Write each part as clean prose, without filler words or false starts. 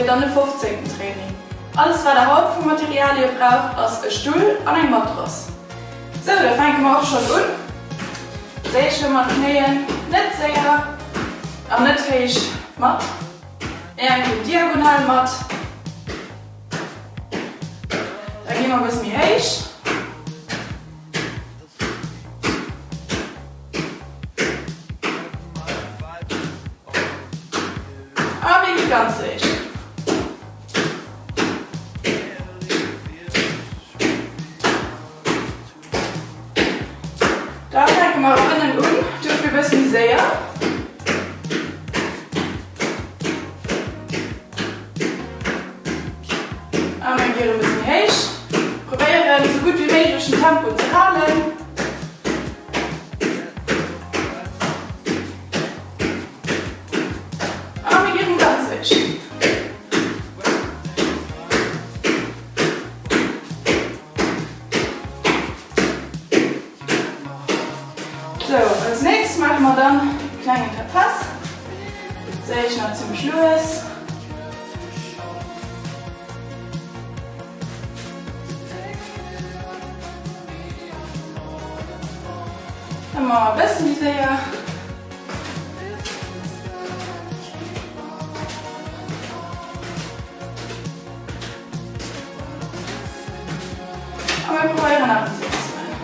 dann de fofzéngten Training. Alles wat der haut vu Materialie braucht ass e Stull an eng Matrass. Sou, da fänke mer och schonn un. Séiche mat Knéien net séier an net héich mat, mee eng Kéier diagonal mat. Da gi mer e bësse méi héich. A mir gi ganz héich. Da fänke mer ënnen un, duerfir e bësse méi séier. A mir gi erëm e bësse méi héich. Probéieren esou gutt wéi méiglech den Tempo ze halen. A mir gi erëm ganz héich. Sou, als nächst maache mer dann e klengen Tapas. Séich nach zimmlech lues. Dann maache mer e bësse méi séier. A mir probéieren nach méi séier ze maachen.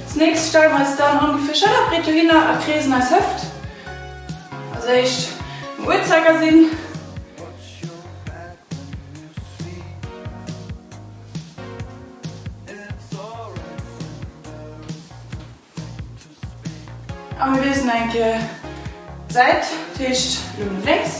Als nächst stelle mer eis dann ongeféier schëllerbreet dohinner a kreesen eis Hëft. Als éischt im Uhrzeigersinn. A mir wiesselen eng Kéier d'Säit, dat heescht elo no lénks.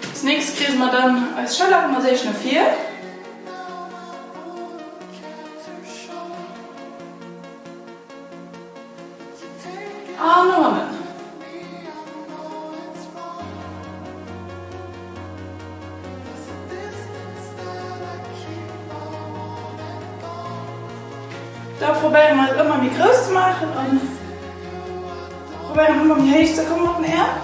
Als nächst kreese mer dann eis Schëller als éischt no vir. An no hannen. Da probéiere mer et ëmmer méi grouss ze maachen an probéieren ëmmer méi héich ze kommen mat den Äerm.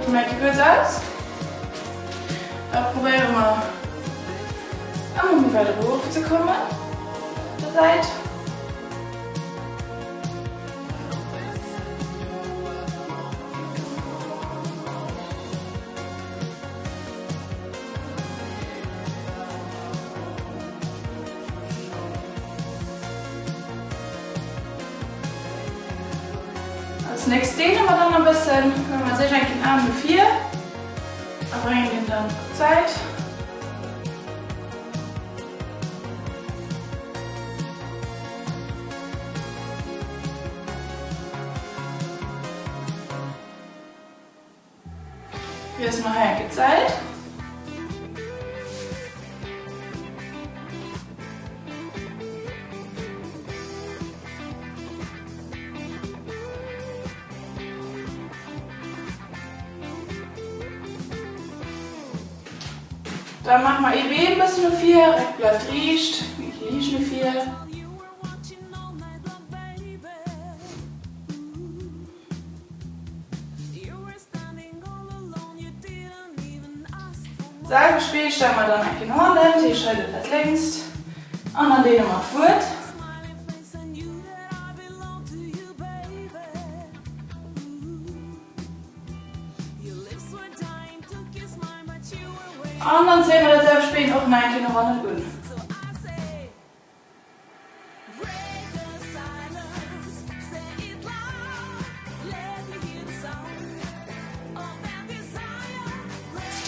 Eng Kéier kuerz aus. Da probéiere mer ëmmer méi wäit erof ze kommen op der Säit. Als nächst deene mer dann e bëssen, huele mer sech enk den Aarm no vir a bréngen deen dann op d'Säit. Wiesse mer hei enke d'Säit. Da maache mer ee Been e bëssen no vir, Réck bleift riicht, mir gi liicht no vir. Selwecht Spill stelle mer dann eng Kéier no hannen, dat heescht hei dat lénkst an dann deele mer d'Wuert. An dann zéie mer dat selwecht Been och nach eng Kéier no hannen un.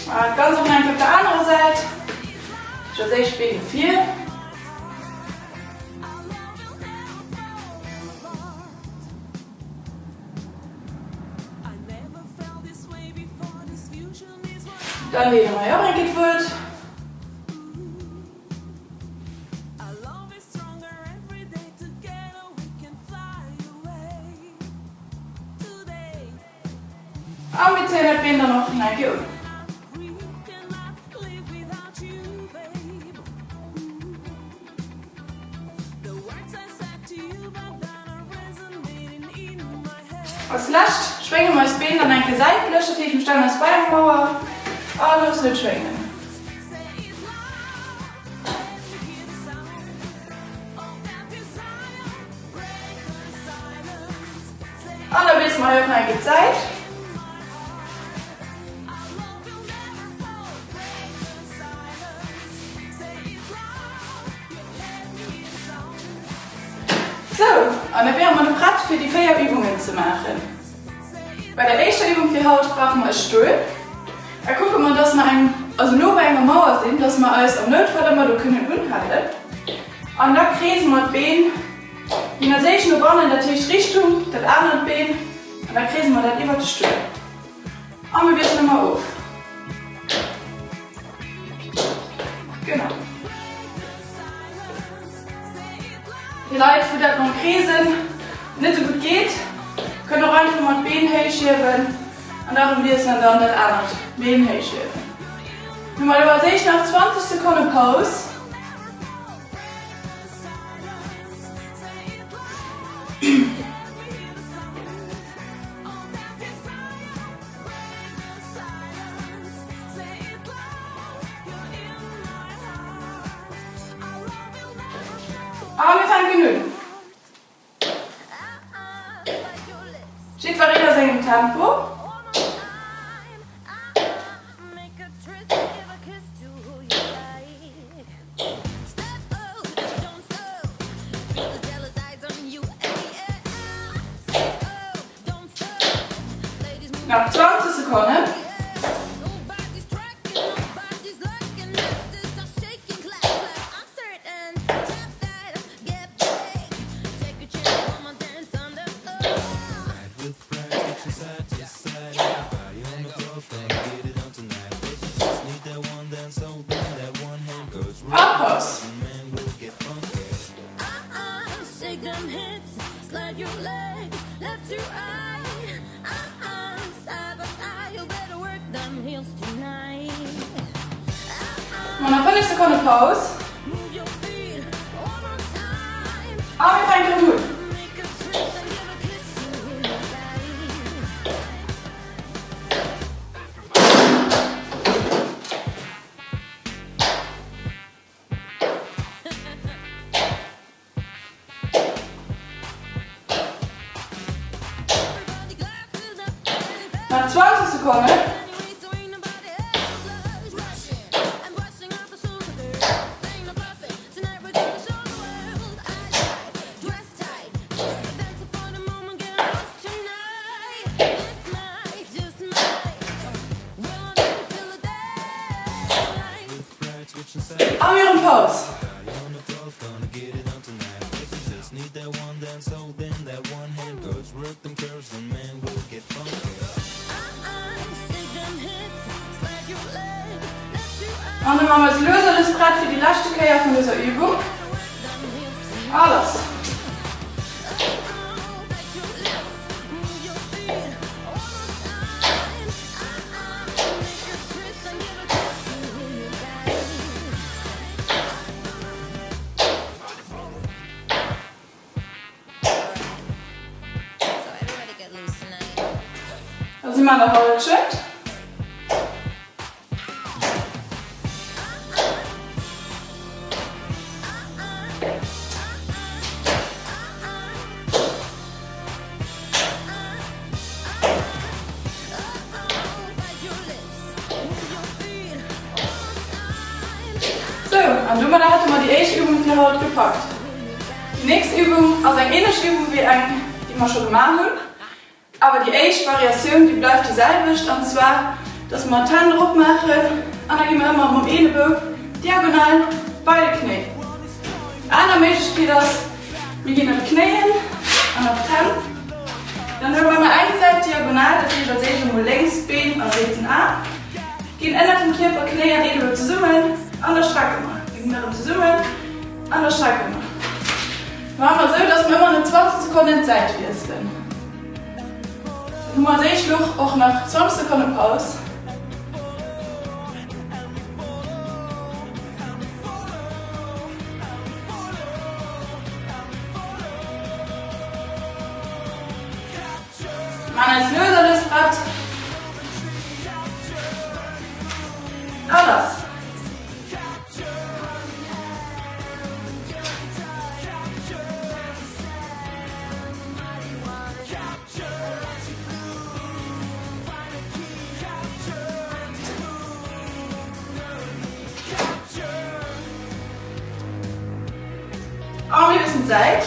Dat Ganzt och nach eng Kéier op der anerer Säit. Als éischt d'Been no vir. Dann deele mer hei och eng Kéier d'Wuert. A mir zéien dat Been dann och nach eng Kéier un. Als lescht schwénge mer eis Been dann eng Kéier säitlech, dat heescht mir stellen eis bei eng Mauer a loossen et schwéngen. An da wiessele mer hei och nach eng Kéier d'Säit. Sou, an da wiere mer elo prett fir déi 4 Übungen ze maachen. Bei der éischter Übung fir haut brauche mer e Stull. Da kucke mer, dass mer eng, also no bei enger Mauer sinn, dass mer eis am Noutfall ëmmer do kënnen unhalen. An da kreese mer d'Been, ginn als éischt no bannen, dat heescht Richtung dat anert Been, an da kreese mer dat iwwert de Stull. A mir wiesselen ëmmer of. Genau. Fir Leit, wou dat mam Kreesen net esou gutt geet, kënnen och einfach mol d'Been héich hiewen an da erëm wiesselen an dann dat anert Been héich hiewen. Hu mer elo als éischt nach 20 Sekonne Paus. A mir fänken un. Jiddwereen a sengem Tempo. Nach 20 Sekonnen. A Paus. Maa nach 5 Sekonne Paus. A mir fänken erëm un. Nach 20 Sekonnen. A mir hunn Paus. An da maache mer eis lues alles prett fir déi leschte Kéier vun dëser Übung. A lass! Da si mer an der Hallschent. Sou, an domadder hätte mer déi éischt Übung fir haut gepackt. Déi nächst Übung ass eng ähnlech Übung wéi eng, déi mer scho gemaach hunn, awer déi éischt Variatioun, déi bleift déi selwecht, an zwar, dass mer d'Hänn erop maachen an da gi mer ëmmer mam Eelebou diagonal bei de Knéi. Aner Méiglechkeet ass, mir ginn op d'Knéien an op d'Hänn. Dann huele mer eng Säit diagonal, dat heescht als éischt emol lénks d'Been a rietsen Aarm, ginn ënnert den. Kierper, Knéi an Eelebou zesummen an da strecke mer. Da gi mer erëm zesummen an da strecke mer. Maache mer esou, dass mer ëmmer no 20 Sekonnen d'Säit wiesselen. Dann hu mer als éischt Luch och nach 20 Sekonne Paus. Maan eis lues a lues prett. A lass! A mir wiesselen d'Säit.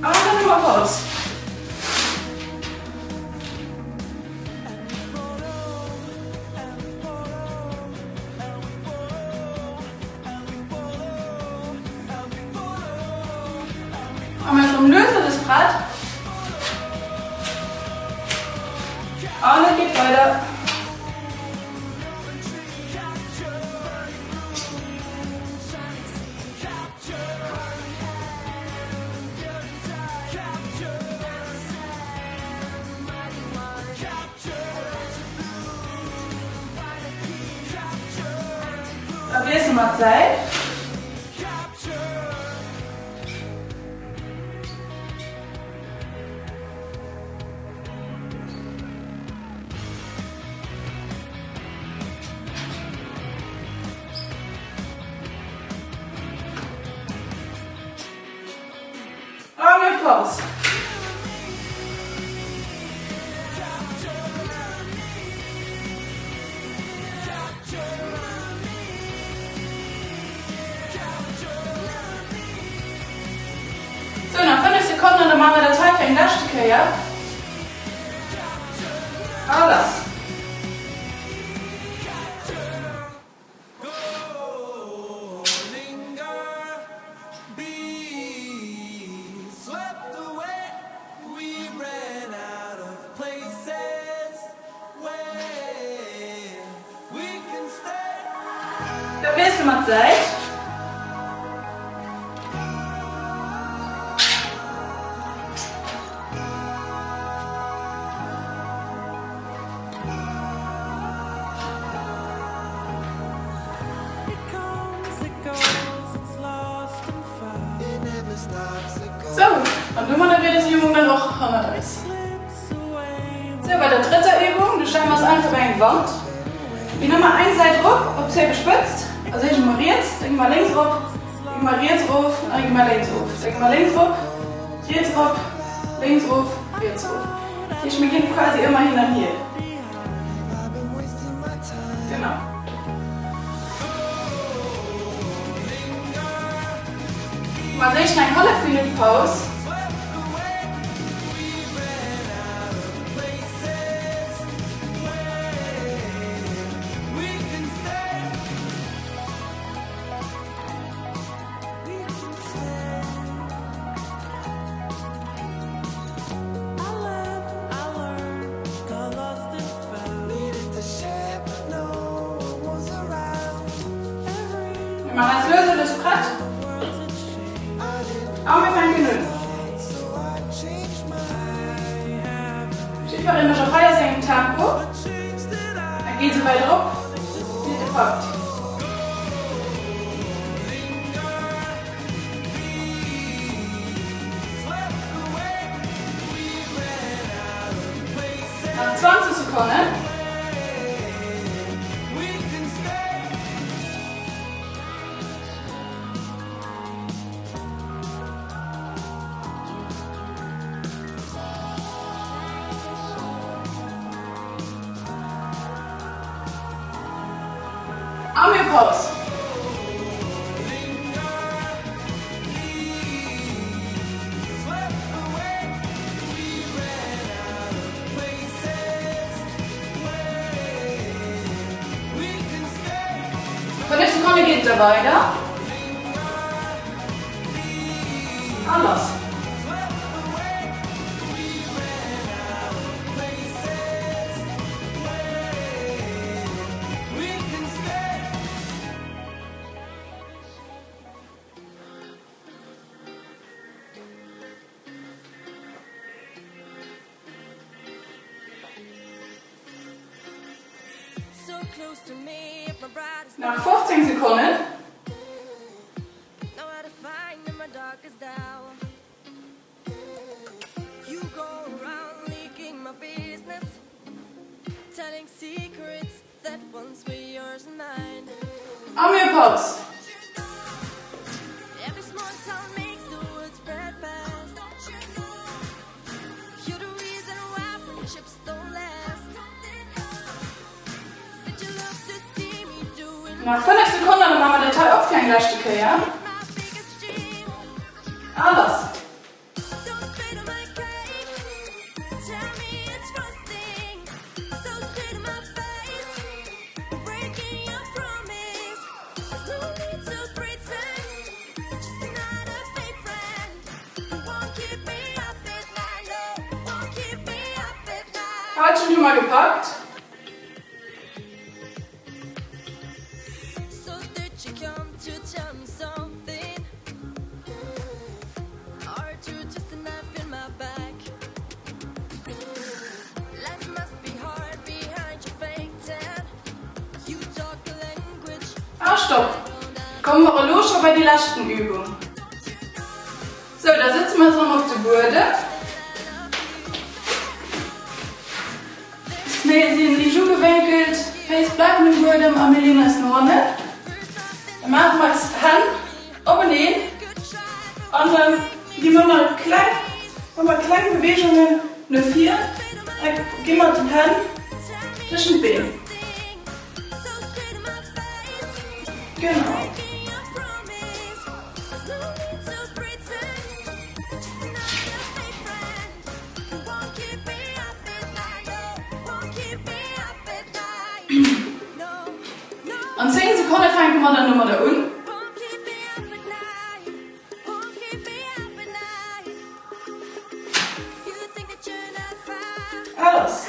An dann hu mer Paus. A mir erëm lues op dës Brett. An et geet weider. Da wiessele mer d'Säit. A mir Paus. Sou, nach 5 Sekonnen an da maache mer dat hei fir eng leschte Kéier. A lass. Da wiessele mer d'Säit. Sou, an domadder wier dës Übung dann och hannert eis. Sou, bei der drëtter Übung, do stelle mer eis einfach bei eng Wand. Mir nëmme eng Säit erop, op d'Zéi gespëtzt. Also éischt emol riets, da gi mer lénks erop, da gi mer riets erof an da gi mer lénks erof. Da gi mer lénks erop, riets erop, lénks erof, riets erof. Dat heescht, mir ginn quasi ëmmer hin an hier. Genau. Mir maachen éischt eng hallef Minutt Paus. Mir maachen eis lues a lues prett a mir fänken un. Jiddweree mécht och hei a sengem Tempo. Et geet esou wäit erop, wéi et e packt. Nach 20 Sekonnen. A mir Paus. geet et da weider. A lass. Nach 15 Sekonnen. A mir Paus. Nach 5 Sekonnen an da maache mer dat hei och fir eng leschte Kéier. A lass. D'Peitschen hu mer gepackt. A Stopp! Komme mer elo scho bei déi leschten Übung. Sou, da sëtze mer eis erëm op de Buedem. D'Knéie sinn liicht ugewénkelt, d'Féiss bleiwen um Buedem a mir leeën eis no hannen. Da maache mer eis Hänn openeen an da gi mer mol kleng, hu mer kleng Beweegungen no vir a gi mat den Hänn tëschent d'Been. Genau. An 10 Sekonne fänke mer dann domadder un. A lass!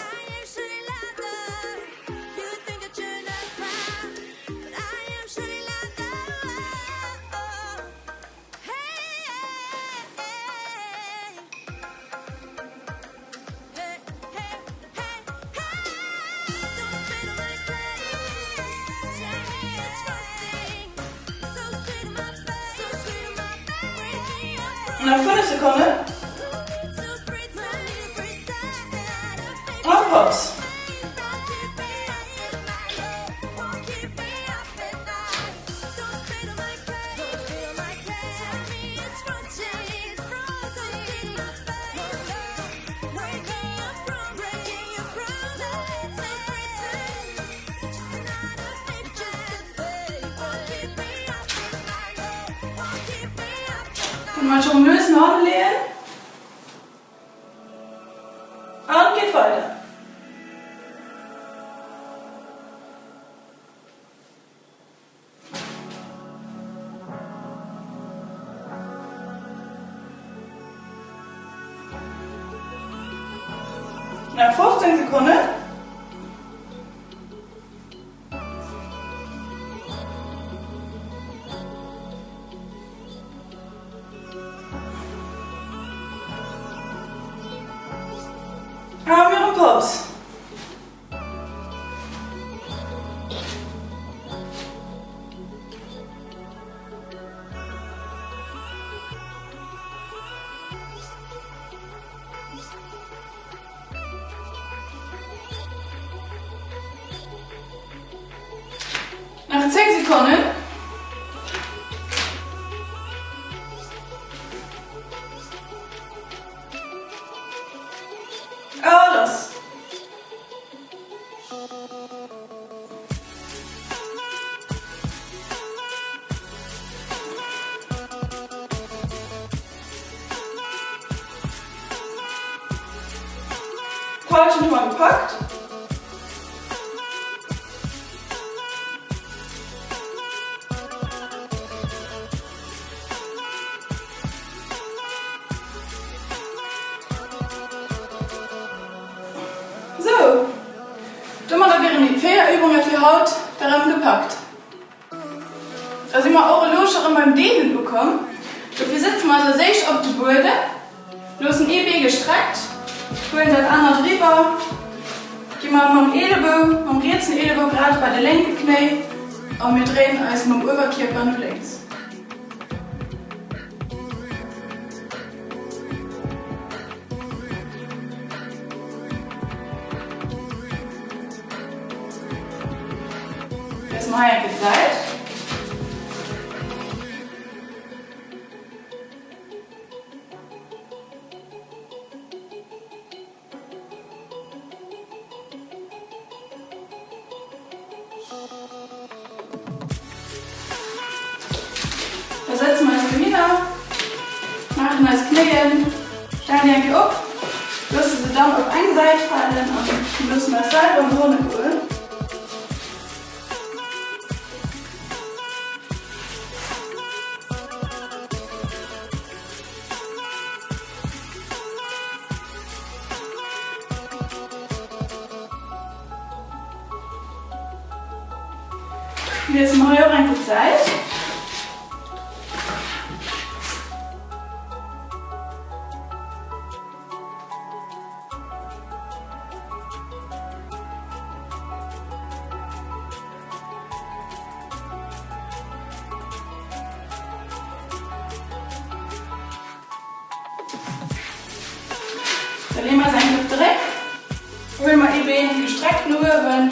Nach 5 Sekonnen. An Paus. Kënne mer d'Jongleuse no hanne leeën. An geet weider. Nach 15 Sekonnen. A mir hu Paus. Nach 10 Sekonnen. A lass! D'Peitschen hu mer gepackt. 4 Übunge fir haut da rëm gepackt. Da si mer och elo scho rëm beim Deenen ukomm. Dofir sëtze mer eis als éischt op de Buedem, loossen ee Bee gestreckt, huelen dat anert eriwwer, gi mer mam Eelebou, mam rietsen Eelebou grad bei de lénke Knéi a mir dréinen eis mam Uewerkierper no lénks. Loosse mer hei eng Kéier d'Säit. Da setze mer eis dohinner, maachen eis Knéien, stellen déi eng Kéier op, loosse se dann op eng Säit falen an loossen eis selwer no hanne goen. Mir hu hei och eng gutt Säit. Da leeë mer eis eng Kéier op de Réck, huele mer ee Been gestreckt no uewen.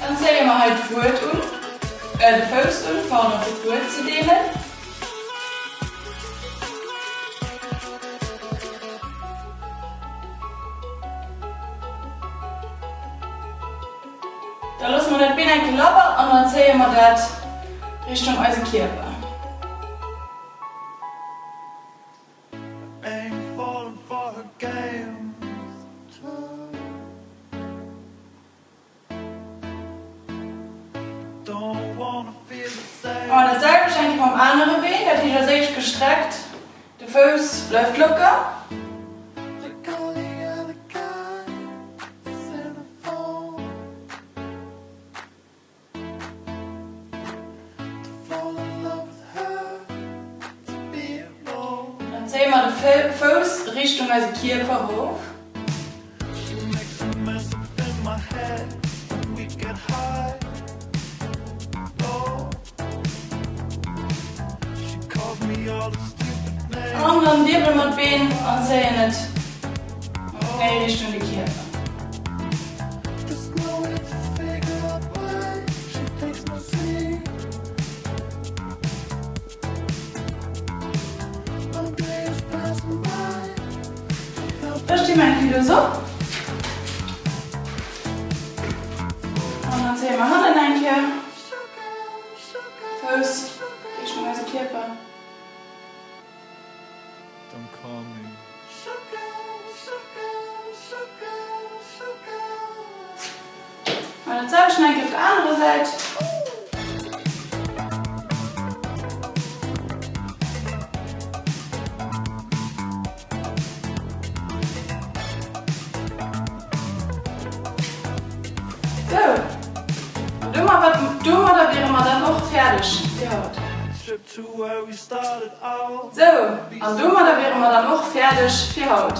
Dann zéie mer hei d'Wuert un, äh de Fouss un, pardon, fir d'Wuert ze deenen. Da loosse mer dat Been eng Kéier labber an dann zéie mer dat Richtung eise Kierper. An dat selwecht eng Kéier mam anere Been, dat heescht als éischt gestreckt, de Fouss bleift locker. Dann zéie mer de Fouss Richtung eise Kierper erof. An dann wirbele mer d'Been an zéien et mam Knéi Richtung de Kierper. Da sti mer eng Kéier lues op. An dann zéie mer hannen eng Kéier. Fouss Richtung eise Kierper. An dat selwecht nach eng Kéier op der anerer Säit. Sou, an domadder wiere mer dann och fäerdeg fir haut. Sou, an domadder wiere mer dann och fäerdeg fir haut.